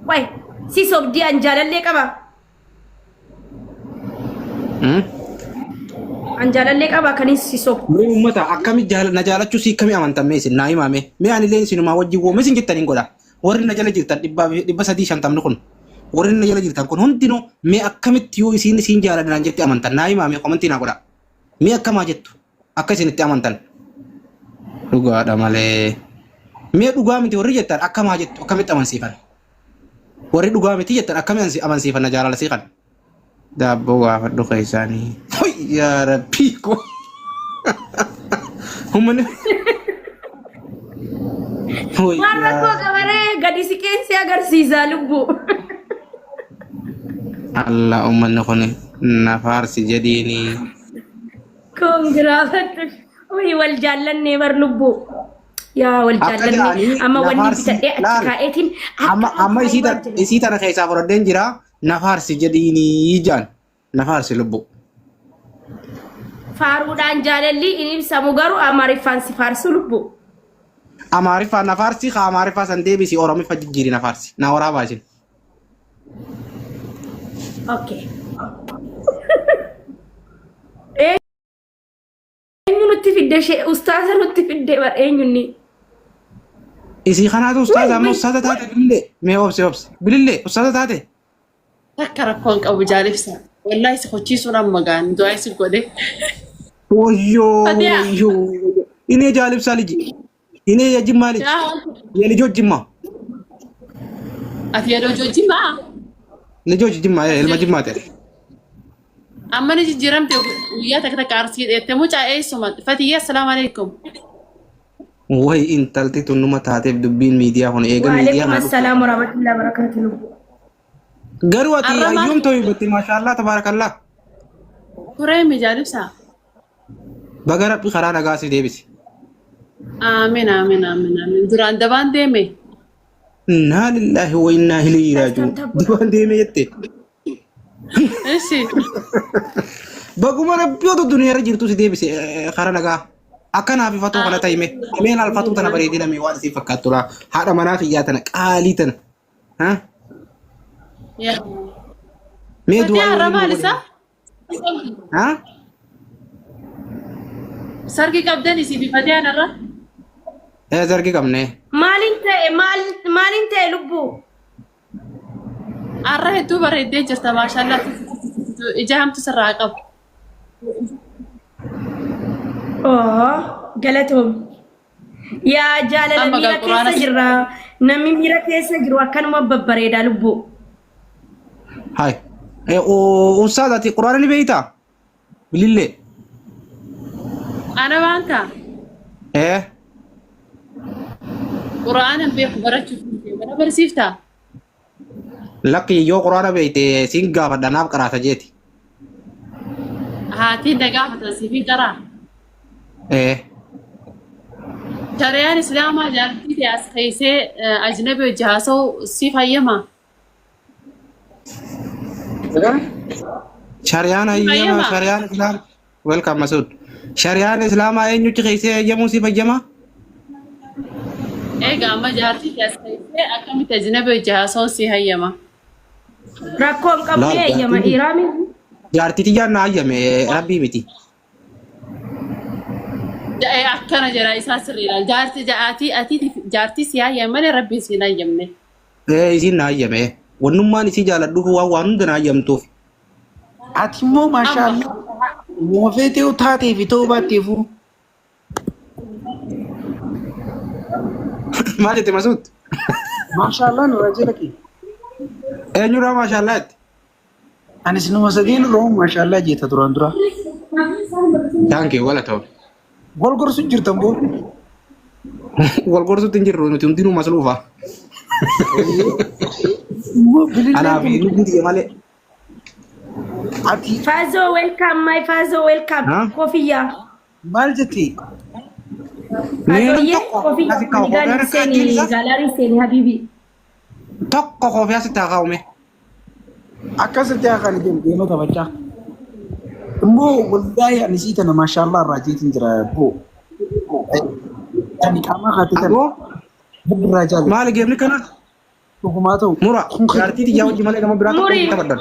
Way si sobdii an jaalallee qaba. An jaalallee qaba kanin si sobu. Mee uummata akkami na jaalachuu si akkami amantan mee isin naa himaa mee. Mee anillee isinumaa wajjin wooma isin jettaniin godha. Warri na jala jirtan 350ni kun warri na jala jirtan kun hundinuu mee akkamitti yoo isiin isiin jaaladha naan jette amantan naa himaa mee komantii naa godha. Mee akkamaa jettu akka isin itti amantan. Dhugaadha malee. Mee dhugaa miti warri jettan akkamaa jettu akkamitti amansiifan. Warri dhugaa miti jettan akkamitti amansiifanna jaalala sii kana. Daabboo gaafadhu keessaanii. Hoy yaa rabbii koo. Uummanni. Hoy Waan rakkoo yaa qabaree gadi siqeen si agarsiisa lubbuu. Allah uummanni kun na faarsi jedhiini. Koongiraafadhu. Wayii wal jaallannee bar lubbuu. Yaa wal Akka jaallannee jedhanii amma na wanni faarsi bitadhee achi laal kaa'eetiin amma akka amma isii ajaa'ibaa tana jira. isii tana keessaa fudhadheen jira na faarsi jedhiini jaan na faarsi lubbuu. Faaruudhaan jaalalli hin ibsamu garuu Amaariffaan si faarsu lubbuu. Amaariffaa na faarsi kaa Amaariffaa san deebisi Oromiffa jijjiiri na faarsi na waraabaa isin. Okay. Eenyu nutti fidde ishee ustaaza nutti fidde bar eenyunni. Isii kanaatu ustaaza amma ustaaza taate bilillee mee obse obse bilillee ustaaza taate. Takka rakkoo hin qabu jaalibsa. Wallaahi si hochiisuun amma gaan du'aa si godhe. Wayyoo Fatiyaa. wayyoo. Inee jaalibsaa liji. Inee ya jimmaa liji. Yaa Ya lijoo jimmaa. ati yeroo jojjimaa Lijoo jimmaa ilma jimmaa ta'e. amma ni jijjiiramte guyyaa takka takka arsii dheette mucaa eessuma Fatiyyaa assalaamu alaikum. Way intalti tun numa taateef dubbiin miidiyaa kun eega miidiyaa Waalaikum na dhufte. assalaam warahmatullahi wabarakatuh lubbuu. Garuu ati Arra maal hayyuum ta'uu hubatte maashaallah tabaarakallah. turee mijaalibsaa? Baga rabbi karaa nagaa si deebise. Aamin aamin aamin aamin duraan dabaan deeme. Innaa lillaahi wa innaa ilayhi raaji'uun. Dabaan deeme jette. Ishi. Baguma rabbi otoo duniyaa irra jirtu si deebise karaa nagaa. Akkanaaf fatoo kana ta'ime. Mee laal fatuu tana bareedina mee waan isiin fakkaattu laa. Haadha manaa kiyyaa tana qaalii tana. Ha? Yaa. Mee Fatiyaa du'aa har'a waliin maal nu isaa? godhi. Ha? Sargi qabdan isii fi Fatiyaan har'a? Ee zargi qabne. Maaliin ta'e maal maaliin ta'e lubbuu? Har'a hedduu bareeddee jirta maashaallah. Ija hamtu sirraa qabu. Oh, galatoom. Yaa jaalala Amma miira gaa quraana keessa jirra. Namni miira keessa jiru akkanuma babbareeda lubbuu. Hai. Ee ustaaz ati quraana ni beektaa? Bilillee. Ana waan ta'a. Ee. Quraana hin beeku barachuuf hin deemu. Na barsiiftaa? Lakki yoo quraana beekte siin gaafadha naaf qaraata jeeti. Haatiin na gaafatan siif hin qaraa. Ee. Shari'aan Islaamaa jaartii ta'e as keessee ajnabi hojii haasa'u siif hayyamaa? Shari'aan hayyama Hayyama. shari'aan islaam welcome Masuud. Shari'aan islaamaa eenyutti keessee hayyamuu siif hayyama? Egaa amma jaartii ta'e as keessee akkamitti ajnabi hojii haasa'u si hayyama? Rakkoo hin qabu Laal ni hayyama jaartiin dhiiraa miti. jaartii tiyyaan na hayyame rabbii miti. Akkana jedha isaa sirriidha. Jaartii ja'aatii ati jaartii si hayyame malee rabbiin si hin hayyamne. Ee isiin na hayyame. Wannummaan isii jaaladhuuf waan waan hunda na hayyamtuuf. Ati immoo Amma maashaallah uumama feetee taatee fi ta'uu baatteefuu Maal jette Masuud? maashaallah nurraa jala kee. Eenyurraa maashaallah jette? Anis numa sadeen irraa maashaallah jeeta duraan dura. Thank you galatoom. Wal gorsu jirtan boo. Wal gorsutti hin jirru nuti hundinuu masluufa. Immoo bilillee Anaa fi kun lubbuu tiyya malee. ati Faazoo welcome my faazoo welcome. Ha? Kofiyyaa. maal jetti? Mee nam Faazooyyee tokko kofiyyaa asi kaa'u ani koofiyaan gaalii akka addiin seeni isaa gaalaarii seeni habiibi. tokko koofiyaa sitti haa kaa'u mee. Akkasitti haa kan deemu deema taphachaa. Immoo wallaahi ani sii tana maashaallah irraa jeetiin jira boo. Ani qaamaa kaatee tana Aboo hedduu irraa jaalladha. maali geemni kana? Dhugumaa ta'u. Mura Kun kan jaartii tiyyaa wajji malee nama biraa tokko Muri. hin taphadhan.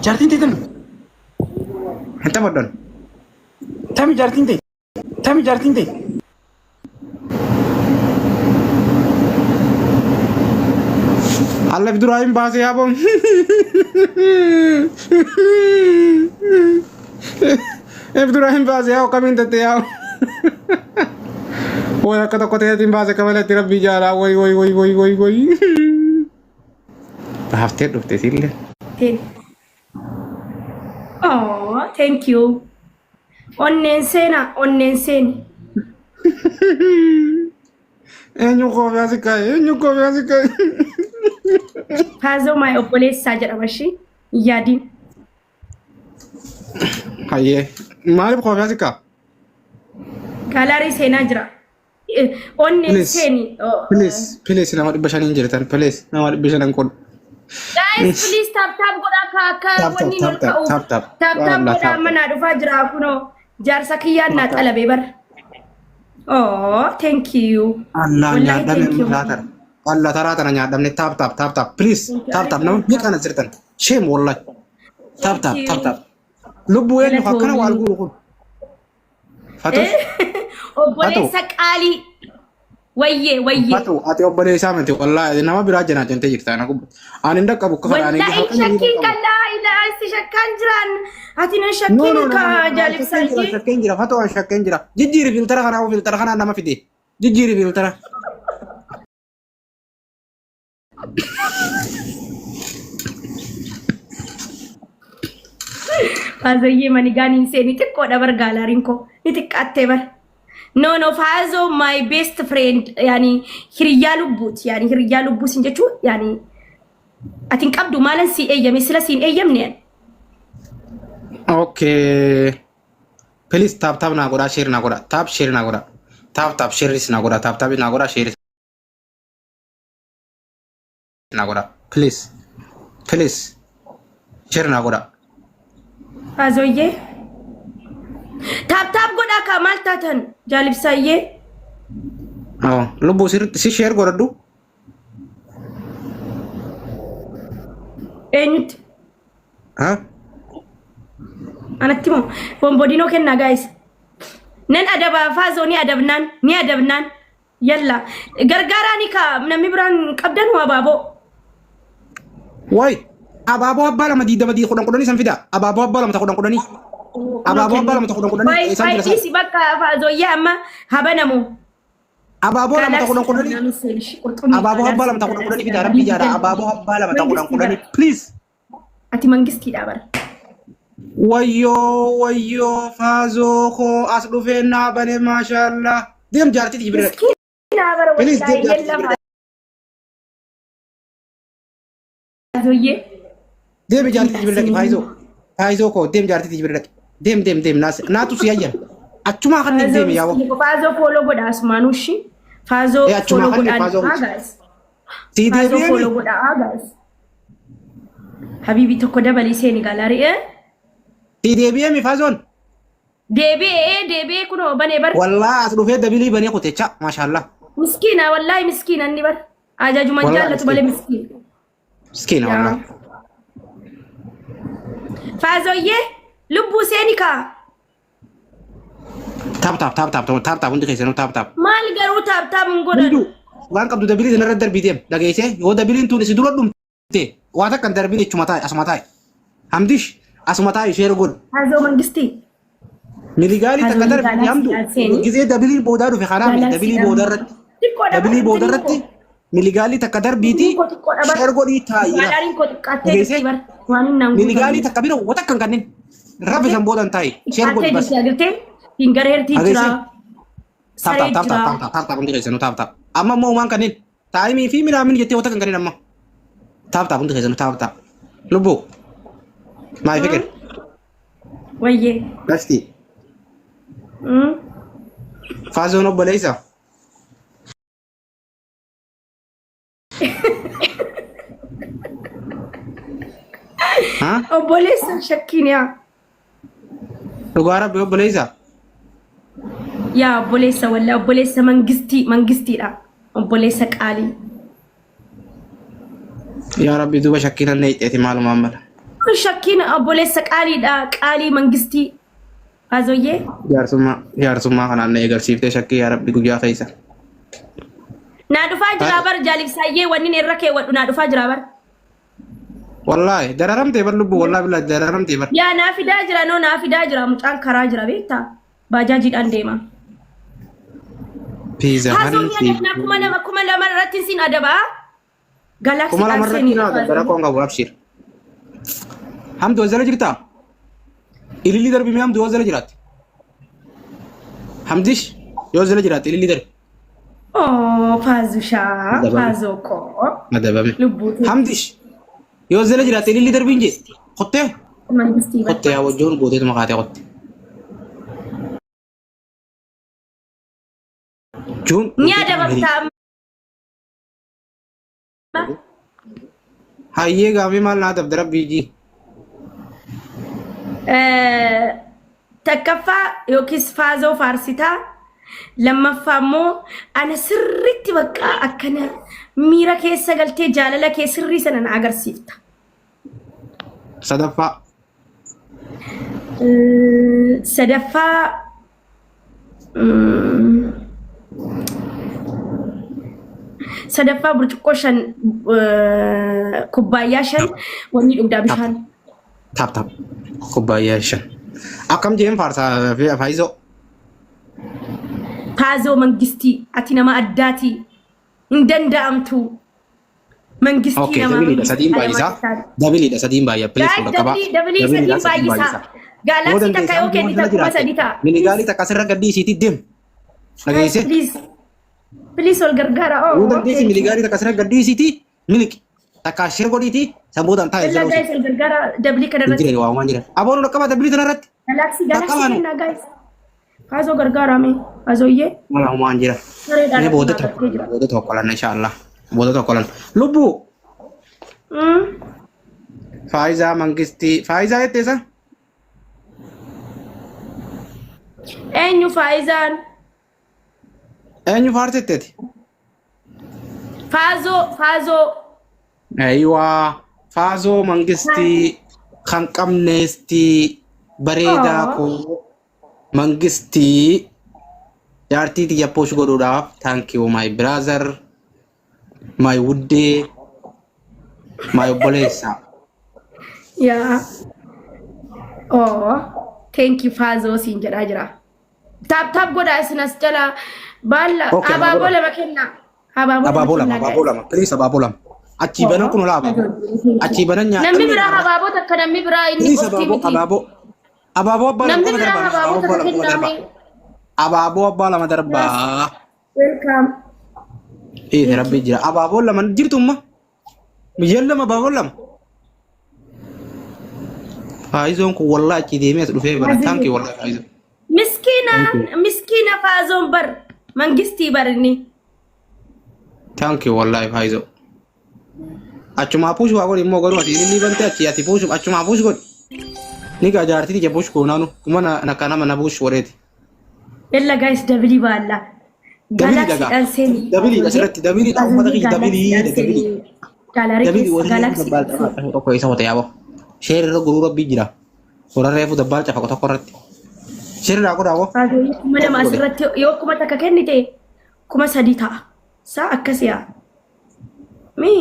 Jaartiin ta'e tami? Hin taphadhan. Tami jaartiin ta'e? Tami jaartiin ta'e? Allaf duraa hin baasee yaaboon. If duraa hin baasee yaa akkamiin tatte yaa. Way akka tokko ta'eetiin baase kabalatti rabbii jaalaa way way way way way way. Baaftee dhufte sillee. Ten. Oh, thank you. Onneen seenaa, onneen seeni. Eenyu koofee asi ka'e? Eenyu koofee asi ka'e? Faazoo maay obboleessaa jedhama ishii. Hin yaadiin. Hayyee. Maaliif koofee asi ka'a? Gaalaarii seenaa jira. Onneen Please. seeni. Oh, Please, please nama 500n jirtan. Please nama 500n godhu. Guys, please tap tap godhaa akka akka Tap tap wanni tap ol tap ka'uuf. tap tap. Tap tap Wallah godhaa tap tap. manaa dhufaa jira kunoo jaarsa kiyyaan naa xalabee bara. Oh, thank you. Allah Wallahi nyaadhame thank you. laatara. Allah taraa tana nyaadhamne tap tap tap tap. Please Thank you. tap tap nama meeqaan as jirtan. Shame wallahi. Tap Thank tap tap you. tap. Lubbuu eenyu akkana waal Galatoomii. guuru kun. Fatush. Obboleessa qaalii. Wayyee wayyee. Fatu ati obboleessaa miti wallahi nama biraa janaa jentee jirta ana gubba. Ani hin dhaqqabu akka fadha ani Wallahi halkan hiriira shakkiin qabu. kan laa ilaa si shakkaan jiraan. Ati na No shakkiin no no ka no no shakkeen jira jaalibsaayyee. shakkeen jira Fatu ani shakkeen jira. Jijjiiri filtara kanaa filtara kanaa nama fide. Jijjiiri filtara. Faazoyyee manigaan hin seeni xiqqoodha bar gaalaariin koo ni xiqqaattee bar. No no Faazoo my best friend yaani hiriyyaa lubbuuti yaani hiriyyaa lubbuu sin jechuun yaani ati hin qabdu maalan sii eeyyame sila siin eeyyamne ani. Okay. Please tap tap naa godhaa share naa godhaa tap share naa godhaa tap tap share naa godhaa tap tap naa godhaa share naa godhaa please please share naa godhaa. Faazoyyee. Taap taap godhaa kaa maal taatan jaalibsaayyee. Oh, lubbuu sirriitti si share godhadhu. Eenyutti? Ha? Anatti moo? Bombodinoo kennaa gaayis. Nan adabaa faazoo ni adabnaan ni adabnaan. Yalla gargaaraani kaa namni biraan qabdan abaaboo. Way abaaboo abbaa lama diidama dii kudhan kudhanii san fida. Abaaboo abbaa lama ta kudhan kudhanii. Abaaboo abbaa lama ta kudhan kudhanii Wayi isaan wayi jira isaan. dhiisi bakka faazoyyee amma habanamu. Abaaboo lama ta kudhan kudhanii. Abaaboo abbaa lama ta kudhan kudhanii fida rabbii jaadha. Abaaboo abbaa lama ta kudhan kudhanii please. Ati mangistiidha bara. Wayyoo wayyoo faazoo koo as dhufee naa bane maashaallah. Deem jaartii tiyya bira dhaqi. Miskiina bara Please deem wallaahi jaartii tiyya yalla bira dhaqi. faazoyyee. Deemi jaartii tiyya bira dhaqi faayizoo. Faayizoo koo deem jaartii tiyya bira dhaqi. Deem deem deem naas naatu si hayyame. Achumaa kan Faazoo deemi yaa wa. miskiina faazoo fooloo godha asumaanuu ishii. Faazoo Ee achumaa fooloo kan godhaan faazoo. haa gaas. Sii Faazoo deebi'eemi. fooloo godha haa gaas. Habiibi tokko dabalii seeni gaalaarii ee. Sii deebi'eemi faazoon. Deebi'ee deebi'ee kunoo banee bar. Wallaa as dhufee dabilii banee kutecha maashaallah. Miskiina wallaahi miskiina inni bar. Ajajuman Wallaahi jaallatu malee miskiina. Miskiina Yaa. wallaa. Faazoyyee lubbuu seeni kaa. Taap taap taap taap taap taap hundi keessanuu taap taap. Maal garuu taap taap hin godhan. Hunduu waan qabdu dabilii sanarra darbii deem dhageessee yoo dabiliin tun si dura dhumte waa takka hin darbin jechuma taa'e asuma taa'e. Hamdish asuma taa'e ishee godhu. Faazoo mangistii. Miligaalii takka Faazoo darbi hamdu gaalaksiidhaan seeni. gizee dabiliin boodaa dhufe kanaa miti dabilii booda irratti Xiqqoodha dabilii booda irratti miligaalii takka darbiitii Koo xiqqoodha bar. sheer godhii taa'ii Gaalaariin koo xiqqaattee Dhageessee? jirti bar. Waan hin naan miligaalii takka bira wata kan kanneen rabbi san boodan taa'i sheer godhi Xiqqaattee bas. jirti agartee. Fingareertii jira. Dhageessee? Taap Saree taap taap jira. taap taap taap taap hundi keessanuu taap taap. Amma immoo waan kanneen taayimii fi minaamin jettee wata kan kanneen amma. Taap taap hundi keessanuu taap taap. Lubbuu. Maay fikir. Wayyee. Gasti. Faazoon obboleessa. Ha? Obboleessa shakkiin yaa. Dhugaa rabbi obboleessa. Yaa obboleessa wallaa obboleessa mangistii mangistiidha. Obboleessa qaalii. Yaa Rabbi duuba shakkiin hanna hiixeeti maalumaan mala. Kun shakkiin obboleessa qaaliidha. Qaalii mangistii. Faazoyyee. Jaarsummaa jaarsummaa kanaan na eegalsiiftee shakkii yaa Rabbi guyyaa keessa. Naa dhufaa jiraa bar jaalibsaayyee wanni irra keewwadhu naa dhufaa jiraa bar. Wallaahi dararamtee bar lubbuu wallaahi billaahi dararamtee bar. Yaa naa fidaa jira noo naa fidaa jira mucaan karaa jira beektaa baajaajiidhaan deema. Piizaa Haasoo ni adabnaa 2000 2000 irratti sin adabaa. 2000 Galaksiidhaan irratti seenii naa adabda rakkoon qabu abshir. Hamdu wal jala jirtaa? Ililli darbi mee hamdu wal jala jiraatte? Hamdish yoo jala jiraatte ililli darbi. Oh, faazushaa, Adabame. faazoo koo. Adabame. Lubbuu tee. Hamdish yoo jala jiraatte ililli darbi hin jee. Kottee? Mangistii bar. Kottee yaa wajjoon gooteetuma kaatee kotte. Juun Ni adabamta amma. Hayyee gaafii maal naa dabda rabbii jii. Takkaffaa yookiis faazoo faarsitaa lammaffaa immoo ana sirriitti bakka akkana miira keessa galtee jaalala kee sirrii sana na agarsiifta. Sadaffaa. Sadaffaa Sadaffaa burcuqqoo 5 kubbaayyaa 5 wanni dhugdaa bishaan. Tap tap. Kubbaayyaa 5. Akkam jeen faarsaa faayizoo. Faazoo mangistii ati nama addaati hin danda'amtu. Mangistii Okay, namaa dabiliidha mangistii sadiin alamaa baay'isaa. keessaa. Dabiliidha sadiin baay'a. Please Guys, kun qaba. dabilii dabilii sadiin baay'isaa. Gaalaksii takka yoo kennite 3000 ta'a. Minigaalii takka asirra gaddii isiitii deem. Dhageessee. Please. Please wal gargaara. Oh, Yoo dandeessi okay. minigaalii takka asirra gaddii isiitii miliqi. Takka shir godhiitii san boodaan taa'e Yalla jala guys wal gargaara dabilii kana hin irratti. jiran waamaan jiran. Aboon dhaqqaba dabilii tana irratti. Galaksii galaksii Dhaqqabaa nu. kennaa guys. Faazoo gargaara mee. Faazooyyee. Mala humaan jira. Sareedhaan Mee booda akkuma tokko agartee jira. booda tokko lanna inshallah. Booda tokko lanna. Lubbuu Faayizaa Mangistii Faayizaa jettee isa? Eenyu faayizaan? Eenyu faarsetteeti? Faazoo faazoo. Ayiwaa Faazoo Mangistii kan qabneestii bareedaa Oh. koo Mangistii jaartii tiyya push godhuudhaaf thank you my brother my wuddee my obboleessa. Yaa. Oh. Thank you faazoo siin jedhaa jira. Taap taap godhaa isin as jala baalla Okay, abaaboo abaaboo lama kennaa. Abaaboo lama Abaaboo lama kennaa abaaboo guys. lama please abaaboo lama. Achii banan kun olaa abaaboo. Achii banan Namni nyaatamni biraa abaaboo takka namni biraa inni Please qofti abaaboo miti. abaaboo abaaboo abbaa lama Namni qofa biraa darbaa abaaboo abaaboo takka abbaa lama qofa kennaa darbaa mee. abaaboo abbaa lama darbaa. Welcome. Ee rabbi jira abaaboo lama jirtu umma biyyeen lama abaaboo lama. Faayizoon kun wallaa achi deemee as dhufee bara taankii wallaa faayizoo. Miskiina miskiina faazoon bar mangistii bar inni. Taankii wallaahi faayizoo. Achumaa puush waa godhi immoo garuu ati inni bante achi ati puush achumaa puush godhi. Ni gaa jaartii tiyya puush goonaanu kuma na na kana mana puush godheeti. Yalla guys dabilii baalla. Dabilii dhagaa. Galaksiidhaan seenii. Dabilii asirratti dabilii dha uummata kiyya dabilii dabilii. Gaalarii Dabilii keessa warri reefu galaksii. dabbaal cafaqu tokko isa hote yaaboo. Sheer irra guruu rabbii jira. Warra reefu dabbaal cafaqu tokko irratti. Sheer irraa godhaa boo. 2000 asirratti yoo 1000 kennite 3000 ta'a. Saa akkas yaa. Mi.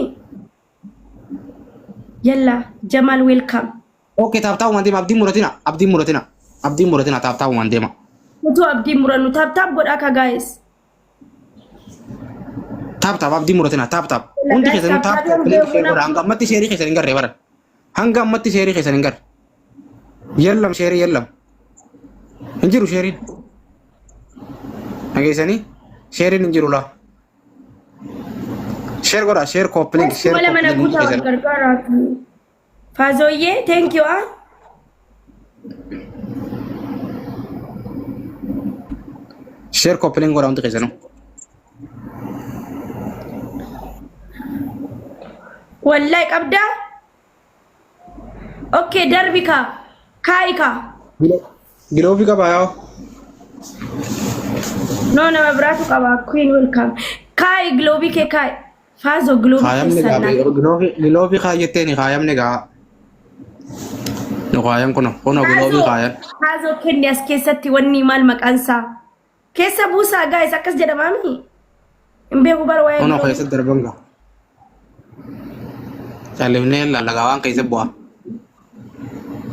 Yalla Jamal welcome. Okay taap taap waan deema abdiin muratina abdiin muratina abdiin muratina taap taap waan deema. Utuu abdiin murannu taap taap godhaa ka guys. Taap taap abdiin muratina taap taap. Yalla Hundi guys keessanuu taap taap taap taap yoo link share beekuna. godha hanga ammatti sheerii keessan hin garree baran. Hanga ammatti sheerii keessan hin garre. Yallam sheerii yallam. Hin jiru sheeriin. Dhageessanii sheeriin hin jiru laa. Share godhaa share copy link share 2000 copy na link hundi guutaa wal keessanuu. gargaaraati. Faazooyyee thank you ah. Share copy link godhaa hundi keessanuu. Wallahi qabdaa? Okay darbi kaa. Kaa'i kaa. Giloofi qabaa yaa. No nama biraatu qaba. Queen welcome. Kaa'i giloobii kee kaa'i. Faazoo giloobii Kaayamni keessan gaa naa. giloobii kaayatteeni kaayamni gaa. Nu kaayan kuno kuno giloobii Faazoo kaayan. faazoo kenni as keessatti wanni maal maqaan isaa? Keessa buusaa gaayis akkas jedhamaami. Hin beeku bara waa'ee Kuno giloobii. keessa darban gaa. Callifnee lallagaa waan keessa bu'a. Hin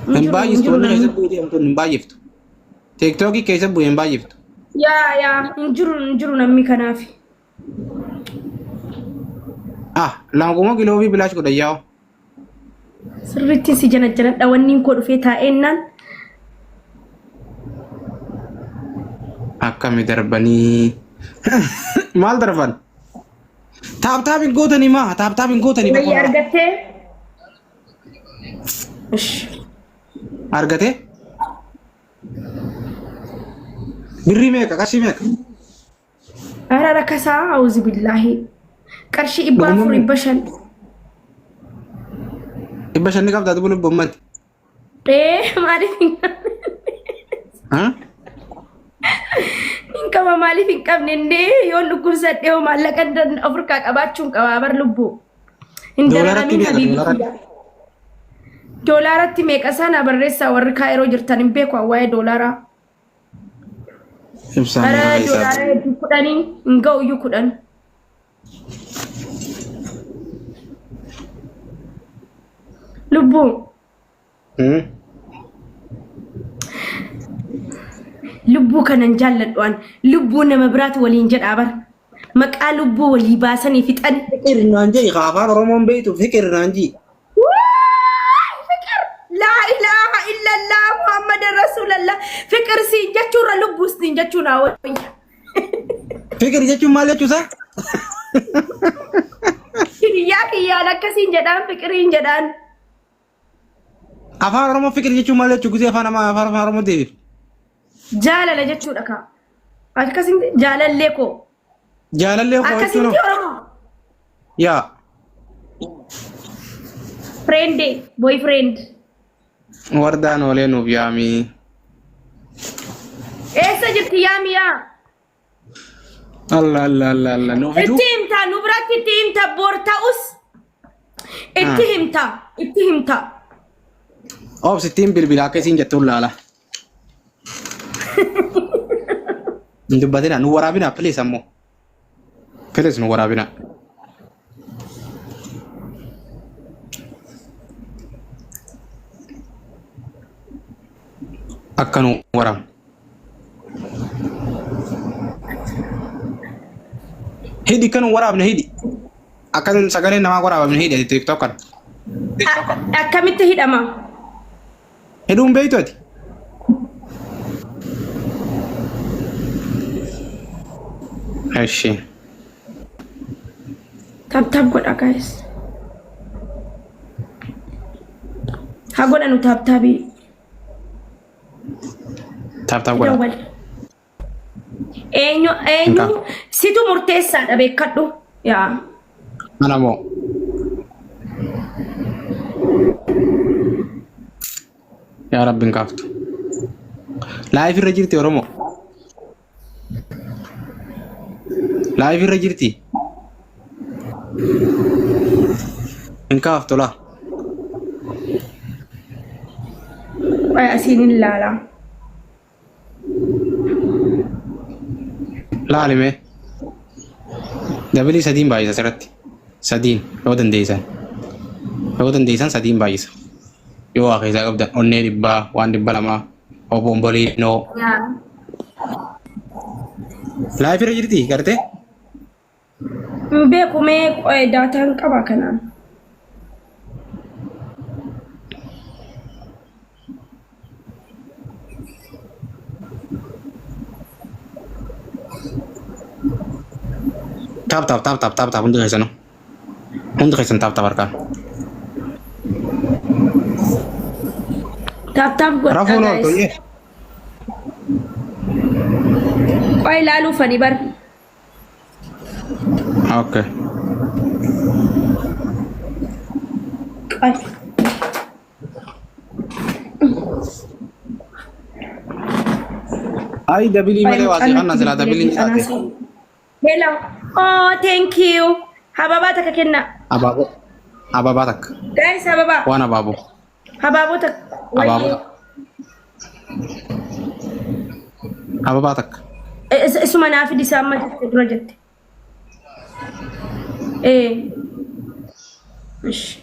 Hin jiru hin baay'istu jiru wanni keessa namni. bu'u deemtu hin baay'iftu. Tiiktookii keessa bu'e hin baay'iftu. Yaa yaa hin jiru hin jiru namni kanaaf. Ah languma giloobii bilaash godhan yaa'u. Sirriitti si jana janadha wanni koo dhufee taa'eennaan. Akkami darbanii maal darban? Taaptaap hin gootanii maa? Taaptaap hin gootanii Wayii bakka argattee? Ish. argatee? Birrii meeqa? Qarshii meeqa? Ara rakkasaa auzu billaahi. Qarshii dhibba Dhuguma afur meeqa? dhibba shan. 500 ni qabdaa dubu lubbu ummati. Ee maaliif hin qabne? Hin qaba maaliif hin qabne indee yoon dhukkubsadhee hoo maallaqa ofirkaa qabaachuun qabaa bar lubbuu. Hin Doolaratti dararamin meeqa? habiibi Doolaratti? kiyya. Doolaaratti meeqa sana barreessaa warri kaayiroo jirtan hin beeku waa'ee doolaaraa. Ibsaan Bara meeqa keessaa? doolaara hedduu kudhanii hin ga'u iyyuu kudhan. Lubbuu. Lubbuu kanan jaalladhu an lubbuu nama biraatu waliin jedhaa bara. Maqaa lubbuu walii baasanii fixan. Fiqir naan jii afaan Oromoon beektu fiqir naan jii. Waay fiqir laa ilaaha illallah muhammadan rasuulallah fiqir siin jechuurra lubbuu siin jechuu naa wayya. Fiqir jechuun maal jechuusaa? Hiriyaa kiyyaan akkasiin jedhaan fiqiriin jedhaan. Afaan Oromoo fiqir jechuun maal jechuu gisee afaan afaan afaan Oromoo deebiif. Jaalala jechuudha kaa. Akkasiin jaalallee koo. Jaalallee koo jechuun Akkasitti Oromoo. yaa Friend, boyfriend. wardaan oolee nuuf yaamii. Eessa jirti yaami yaa? Allah Allah Allah Allah nuuf fiduu. Itti himta nu biratti itti himta bor ta'us itti himta itti himta. Obsittiin bilbila akka isiin jettuun laala. Hin dubbatina nu waraabina please ammoo. Please nu waraabina. Akka nu waraabnu. Hidhi akka nu waraabne hidhi. Akka sagaleen namaa waraabamne hidhi ati TikTok kana. Akkamitti hidhama? Hidhuun beektu ati. Eshi. Tap tap godha guys. Haa godhanu tap tabii. Tap tap godha. Dawwal. Eenyu eenyu situ murteessaadha beekadhu. Yaa. Ana moo. Yaa Rabbi hin kaaftu. Live irra jirti Oromoo. Live irra jirti. Hin kaaftu laa. Qoy asiin hin laala. Laali mee. Dabilii sadiin baay'isa asirratti. Sadiin yoo dandeessan. Yoo dandeessan sadiin baay'isa. Yoo waa keessaa qabdan onnee dhibbaa waan 200 obomboleennoo. Yaa. Live irra jirti gartee? Hin beeku mee qoy daataan qaba kanaan. Tap tap tap tap tap tap hundi keessanuu. Hundi keessan tap tap harkaan. Tap tap godha Rafuun ooltu guys. iyyee. Qoy ilaaluuf ani bar. Okay. Qoy. Ay dabilii Qoy malee waa mucaan si kanna natti silaa bilbilee dabiliin anaa jiraate. Hello. Oh, thank you. Hababaa takka kennaa. Abaaboo. Ababaa takka. Guys hababaa. Waan abaaboo. Habaaboo takka. Abaaboo takka. Ababaa takka. Isuma naa fidi isaa amma jette dura jette. Ee. Ish.